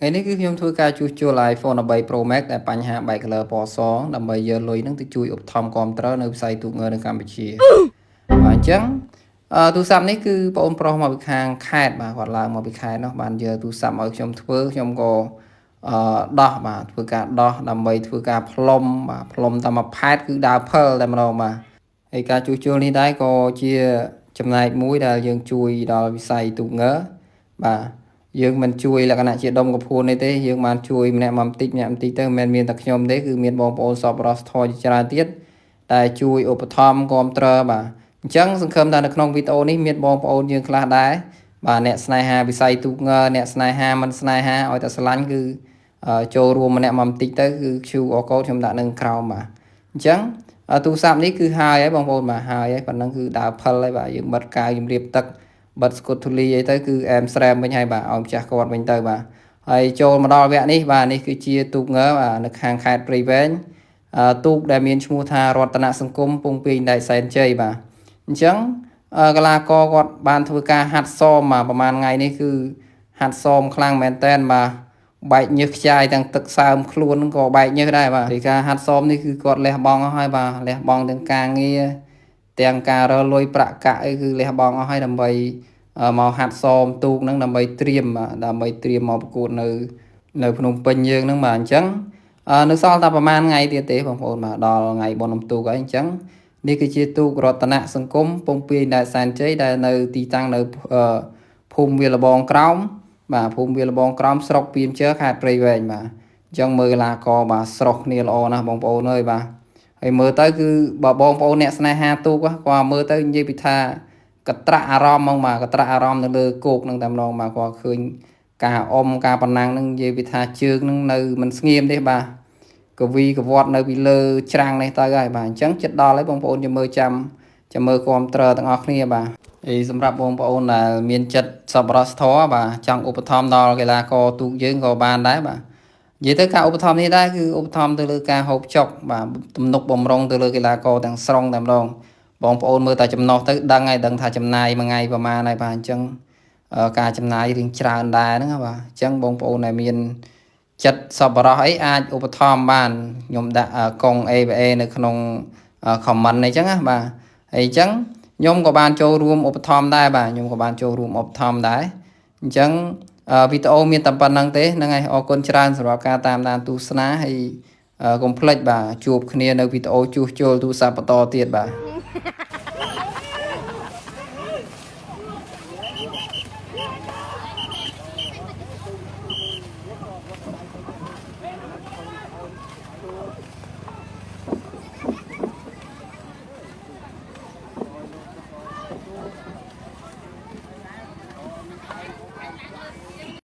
ថ្ងៃនេះគឺខ្ញុំធ្វើការជួសជុល iPhone 13 Pro Max ដែលបញ្ហាបែក color ពណ៌សដើម្បីយកលុយហ្នឹងទៅជួយឧបត្ថម្ភគាំទ្រនៅវិស័យទូកងើនៅកម្ពុជាបាទអញ្ចឹងអឺទូរស័ព្ទនេះគឺបងប្រុសមកពីខាងខេត្តបាទគាត់ឡើងមកពីខេត្តនោះបានយកទូរស័ព្ទឲ្យខ្ញុំធ្វើខ្ញុំក៏អឺដោះបាទធ្វើការដោះដើម្បីធ្វើការផ្លុំបាទផ្លុំតាមមួយផែតគឺដើរផលតែម្ដងបាទហើយការជួសជុលនេះដែរក៏ជាចំណែកមួយដែលយើងជួយដល់វិស័យទូកងើបាទយើងមិនជួយលក្ខណៈជាដុំកពួននេះទេយើងបានជួយម្នាក់មកបន្តិចម្នាក់បន្តិចទៅមិនមែនមានតែខ្ញុំទេគឺមានបងប្អូនសប្បុរសធម៌ជាច្រើនទៀតតែជួយឧបត្ថម្ភគាំទ្របាទអញ្ចឹងសង្ឃឹមថានៅក្នុងវីដេអូនេះមានបងប្អូនយើងខ្លះដែរបាទអ្នកស្នេហាវិស័យទូកងើអ្នកស្នេហាមិនស្នេហាឲ្យតែស្រឡាញ់គឺចូលរួមម្នាក់មកបន្តិចទៅគឺ QR code ខ្ញុំដាក់នៅក្រោមបាទអញ្ចឹងទូរស័ព្ទនេះគឺហើយហើយបងប្អូនបាទហើយហើយប៉ុណ្ណឹងគឺដើរផលហើយបាទយើងបិទកាវជំរាបទឹកបិទស្កុតធូលីអីទៅគឺអែមស្រែមវិញហើយបាទឲ្យម្ចាស់គាត់វិញទៅបាទហើយចូលមកដល់វគ្គនេះបាទនេះគឺជាទូកងើបាទនៅខាងខេត្តព្រៃវែងទូកដែលមានឈ្មោះថារតនសង្គមពងពេញដែកសែនជ័យបាទអញ្ចឹងកីឡាករគាត់បានធ្វើការហាត់សមបាទប្រហែលថ្ងៃនេះគឺហាត់សមខ្លាំងមែនតែនបាទបែកញើសខ្ចាយទាំងទឹកសើមខ្លួនក៏បែកញើសដែរបាទពីការហាត់សមនេះគឺគាត់លះបង់អស់ហើយបាទលះបង់ទាំងការងារទាំងការរកលុយប្រាក់កាក់អីគឺលះបង់អស់ហើយដើម្បីមកហាត់សមទូកហ្នឹងដើម្បីត្រៀមដើម្បីត្រៀមមកប្រកួតនៅនៅភ្នំពេញយើងហ្នឹងបាទអញ្ចឹងនៅសល់តែប្រហែលថ្ងៃទៀតទេបងប្អូនបាទដល់ថ្ងៃបុណ្យអុំទូកហើយអញ្ចឹងនេះគឺជាទូករតនសង្គមពងពាយដែកសែនជ័យដែលនៅទីតាំងនៅភូមិវាលបងក្រោមបាទភូមិវាលបងក្រោមស្រុកពាមជើខេត្តព្រៃវែងបាទអញ្ចឹងមើលកីឡាករបាទស្រស់គ្នាល្អណាស់បងប្អូនអើយបាទហើយមើលទៅគឺបើបងប្អូនអ្នកស្នេហាទូកគាត់មើលទៅនិយាយពីថាកត្រាក់អារម្មណ៍ហ្មងបាទកត្រាក់អារម្មណ៍នៅលើគោកនឹងតែម្ដងបាទគាត់ឃើញការអុំការប៉ុណ្ណឹងនឹងនិយាយពីថាជើងនឹងនៅមិនស្ងៀមទេបាទកវីកវត្តនៅពីលើច្រាំងនេះទៅហើយបាទអញ្ចឹងចិត្តដល់ហើយបងប្អូនចាំមើលចាំចាំមើលគាំទ្រទាំងអស់គ្នាបាទហើយសម្រាប់បងប្អូនដែលមានចិត្តសប្បុរសធម៌បាទចង់ឧបត្ថម្ភដល់កីឡាករទូកយើងក៏បានដែរបាទនិយាយទៅការឧបត្ថម្ភនេះដែរគឺឧបត្ថម្ភទៅលើការហូបចុកបាទទំនុកបំរុងទៅលើកីឡាករទាំងស្រុងតែម្ដងបងប្អូនមើលតែចំណោះទៅដឹងហើយដឹងថាចំណាយមួយថ្ងៃប្រហែលហើយបាទអញ្ចឹងការចំណាយរៀងច្រើនដែរហ្នឹងបាទអញ្ចឹងបងប្អូនដែលមានចិត្តសប្បុរសអីអាចឧបត្ថម្ភបានខ្ញុំដាក់កង ABA នៅក្នុង comment អីចឹងណាបាទហើយអញ្ចឹងខ្ញុំក៏បានចូលរួមឧបត្ថម្ភដែរបាទខ្ញុំក៏បានចូលរួមឧបត្ថម្ភដែរអញ្ចឹងវីដេអូមានតែប៉ុណ្្នឹងទេហ្នឹងហើយអរគុណច្រើនសម្រាប់ការតាមដានទស្សនាហើយកុំភ្លេចបាទជួបគ្នានៅវីដេអូជួសជុលទូរស័ព្ទបន្តទៀតបាទ។